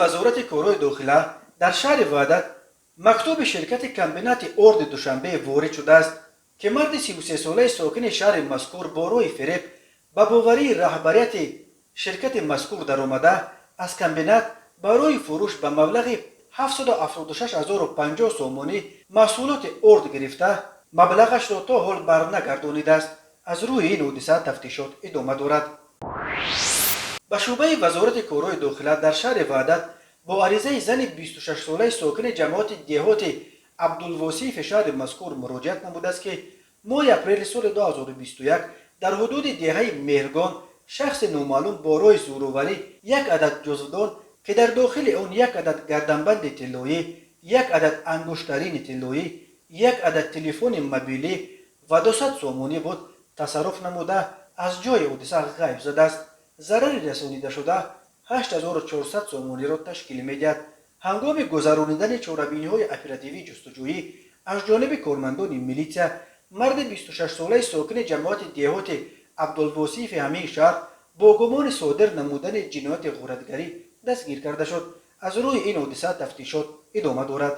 Вазорати корҳои дохила дар шаҳри Ваҳдат мактуби ширкати комбинати орди Душанбе ворид шудааст, ки марди 33-солаи сокини шаҳри мазкур бо роҳи фиреб ба боварии раҳбарияти ширкати мазкур даромада, аз комбинат барои фурӯш ба маблағи 776 050 сомонӣ маҳсулоти орд гирифта, маблағашро то ҳол барнагардонидааст. Аз рӯи ин ҳодиса тафтишот идома дорад. Ба шӯъбаи Вазорати корҳои дохила дар шаҳри Ваҳдат бо аризаи зани 26-солаи сокини ҷамоати деҳоти Абдулвосифи шаҳри мазкур муроҷиат намудааст, ки моҳи апрели соли 2021 дар ҳудуди деҳаи Меҳргон шахси номаълум бо роҳи зӯроварӣ як адад ҷузвдон, ки дар дохили он як адад гарданбанди тиллоӣ, як адад ангуштарини тиллоӣ, як адад телефони мобилӣ ва 200 сомонӣ буд, тасарруф намуда, аз ҷои ҳодиса ғайб задааст. Зарари расонидашуда 8400 сомониро ташкил медиҳад. Ҳангоми гузаронидани чорабиниҳои оперативии ҷустуҷӯӣ аз ҷониби кормандони милитсия марди 26-солаи сокини ҷамоати деҳоти Абдулвосифи ҳамин шаҳр бо гумони содир намудани ҷинояти ғоратгарӣ дастгир карда шуд. Аз рӯи ин ҳодиса тафтишот идома дорад.